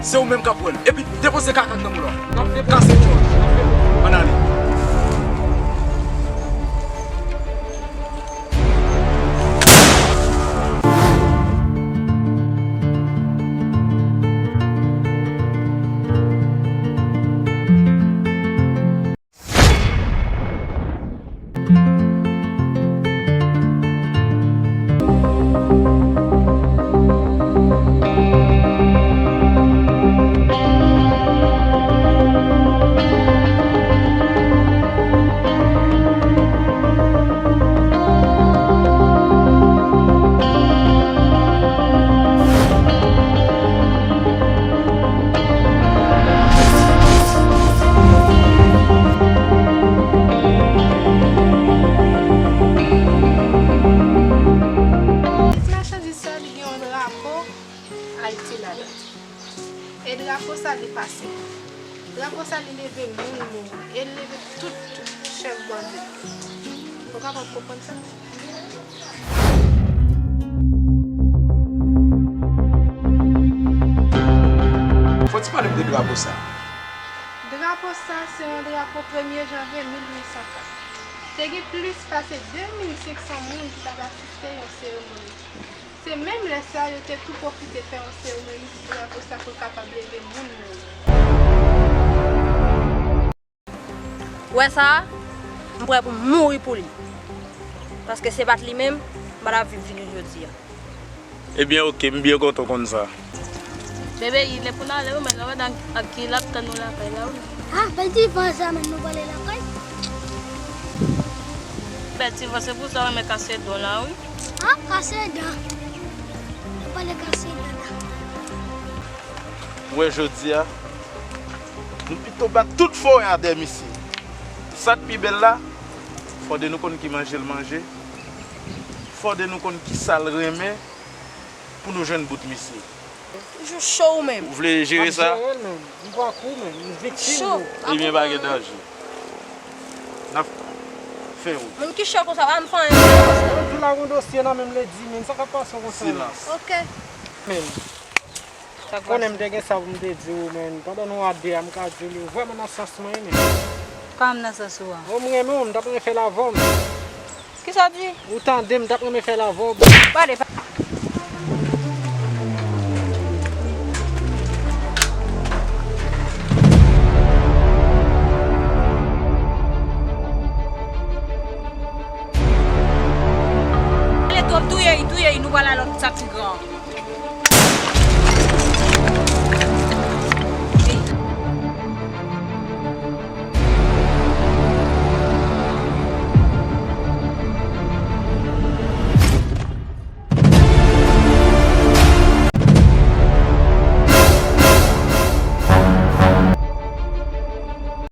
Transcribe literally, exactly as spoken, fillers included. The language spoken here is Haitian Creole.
Se ou menm k ap wè l. Epi depoze kaka nan mouda w. Kase djòl. Ann ale. Machandiz sa, li gen yon drapo Ayiti ladan. E drapo sa, li pase. Drapo sa, li leve moun mouri. E li leve tout chèf bandi. Ou kapab konprann sa? Fò w ti pale m de drapo sa. Drapo sa, se yon drapo premye janvye mil uit san kat. Te gen plis pase de mil senk san moun ki t ap asiste yon seremoni. Se menm lè sa, yo te tou pwofite fè yon seremoni sou drapo sa pou l kapab leve moun mouri. Ou wè sa a? M prè pou m mouri pou li. Paske se pa t li menm, m pa t ap viv jounen jodi a. Ebyen, oke, m byen kontan w konn sa. Bebe, li lè pou n ale wi, men lè w wè ak ki l ap tann nou lakay la wi. Ah, bèl ti van sa, men nou prale lakay. Bèl ti van, se pou sa w renmen kase dan w la wi. Ah, kase dan. Nou prale kase dan la. Ou wè jodi a, nou pito bat tout forè a dèyè misye. Sa k pi bèl la, fò de nou konn ki manje l manje, fò de nou konn ki sa l renmen pou nou jwenn bout misye. Toujou cho ou menm. Ou vle jere sa? M ap jere l menm. M pran kou menm. M viktim. Cho. Ebyen, pa gen danje. N ap fè wout. Moun ki cho konsa, pa m fè anyen. Yon jou la gon dosye nan men m, le di men sa k ap pase w konsa. Silans. Oke. Men. Konnen m te gen sa pou m te di w, men pandan nou a de a, m ka di w li vrèman nan sans mwen, men. Kòman nan sans ou a? Bon, m renmen w, m t ap renmen fè l avè w, men. Kisa w di? Ou tande m, m t ap renmen fè l avè w, bon. Pale, pa-